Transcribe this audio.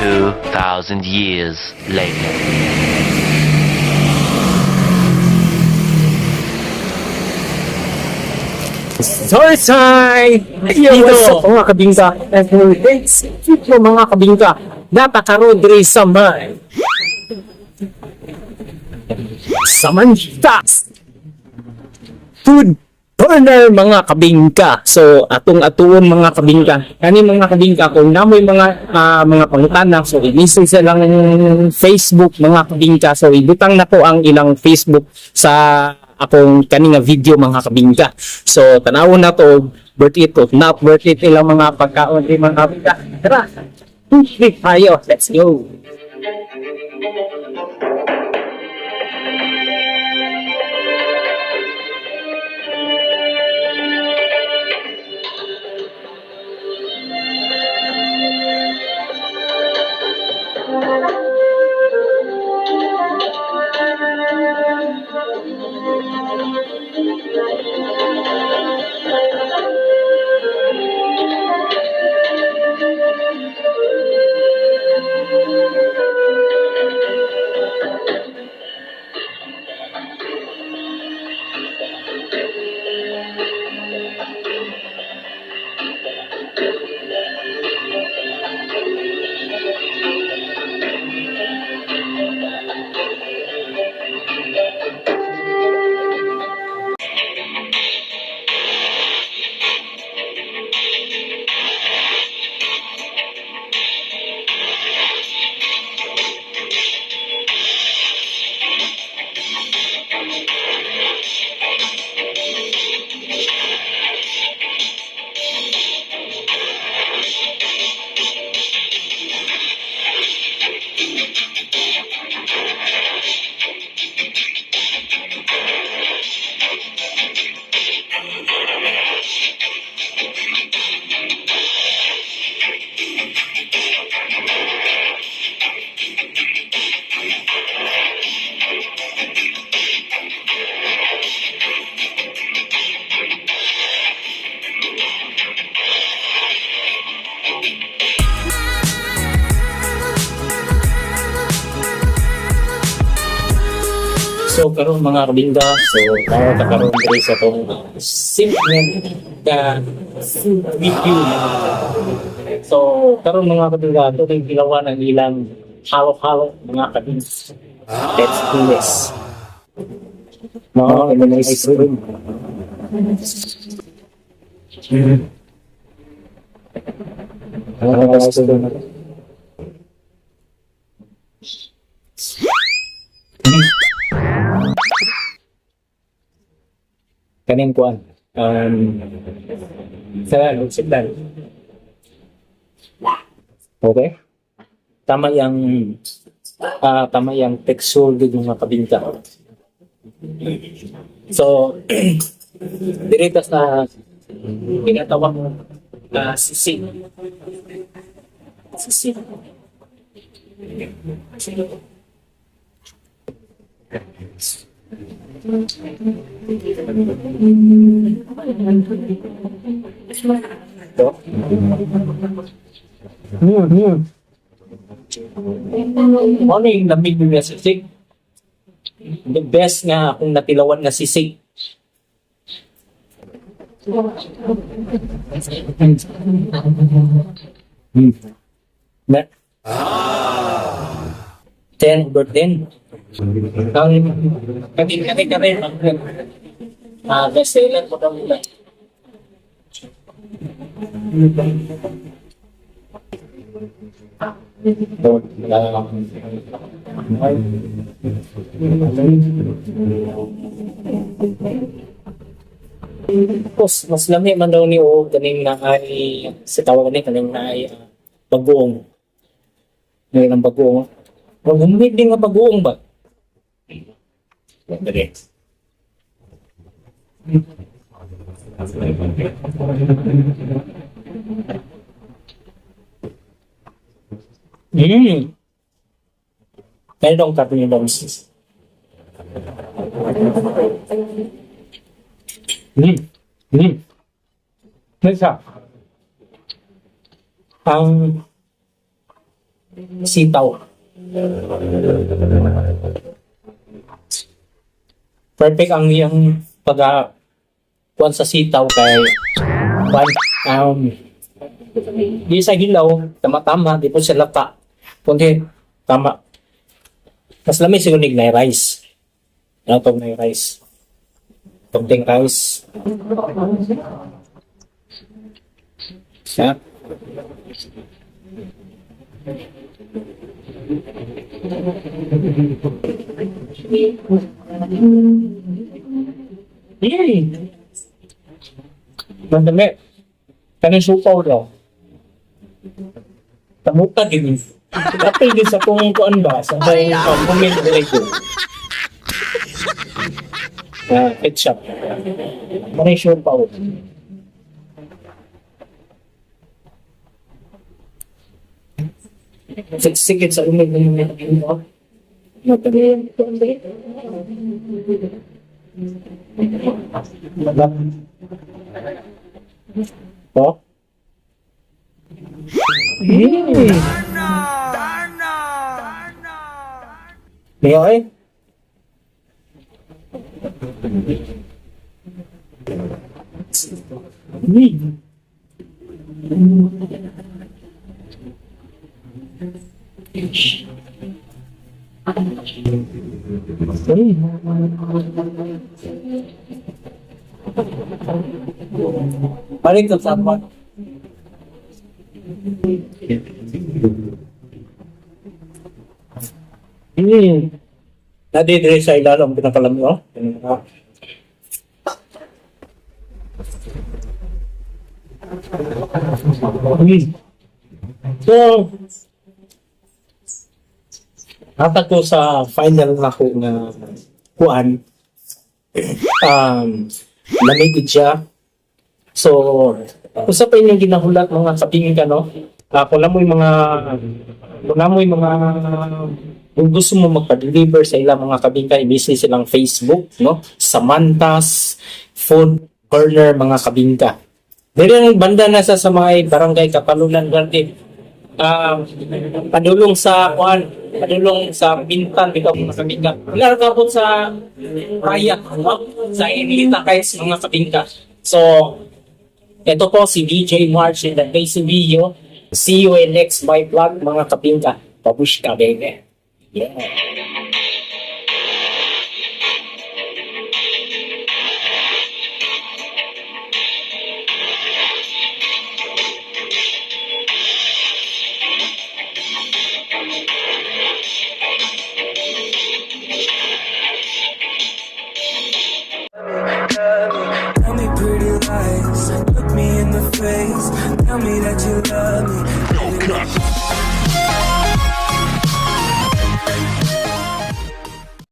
2,000 years later. Sorry, dito mga kabingka. Dito mga kabingka. Napakaroon diri sa may Samantas food corner mga kabingka. So atong-atuon mga kabingka. Kani mga kabingka kung namoy mga pangutana, so i-listen sa lang Facebook mga kabingka. So ibutang na ko ang ilang Facebook sa akong kaning nga video mga kabingka. So tanawon na to, worth it or not worth it ilang mga pagkaon di mga kabingka. Tara, click tayo. Let's go. So karon mga kabingka, so tayo karon diri sa tong simple ka video. So karon mga kabingka, ito yung ginawa ng ilang halo-halo mga kabingka. Let's do this. Mga ice cream. Kaning kuan sa sigdan. Okay, tama yang texture gid mga kabingka. So direkta sa ginatawag na sisig. Ano yung lamig ng sisig? The best nga akong natilawan nga sisig. Na 10/10. Ang kani best seller po daw nila. Tapos, mas lami man daw ni o kaning na ay sa tawag ni kaning na ay bagoong. Ngayon ang bagoong. Humid din nga bagoong ba? Dali. Meron akong kape yung bangsis. Nasa ang Sitaw. Perfect ang iyang kuan sa sitaw kay kuan di sa hilaw tama-tama di po sa lata kundi tama mas lamig siguro na rice ano tong na rice tongting rice siya Madami. Kanang supaw daw. Tamuta din. Apil din sa kung kuan ba sa kung comment ko. Ketchup. Manay supaw. Sikit sa umig ng mga ino. Madap. Oh? Niyo eh? Balik ke sama. Tadi dari sa ilalim pinakalam mo. So, nata ko sa final na ko na kuan. Lamig siya. So, usa pa inyong ginahulat mga kapingin ka, no? Kung kung gusto mo magpa-deliver sa ilang mga kabingka, i-visit silang Facebook, no? Samantas Food Corner mga kabingka. Dili ang banda na sa mga barangay Kapalunan Garden. Padulong sa Bintan bitaw mga kabingka. Wala ka po sa Raya, no? Sa Inilita kay mga kabingka. So, ito po si DJ March in the Basic Video. See you in next my vlog mga kabingka. Pabush ka, baby. Yeah.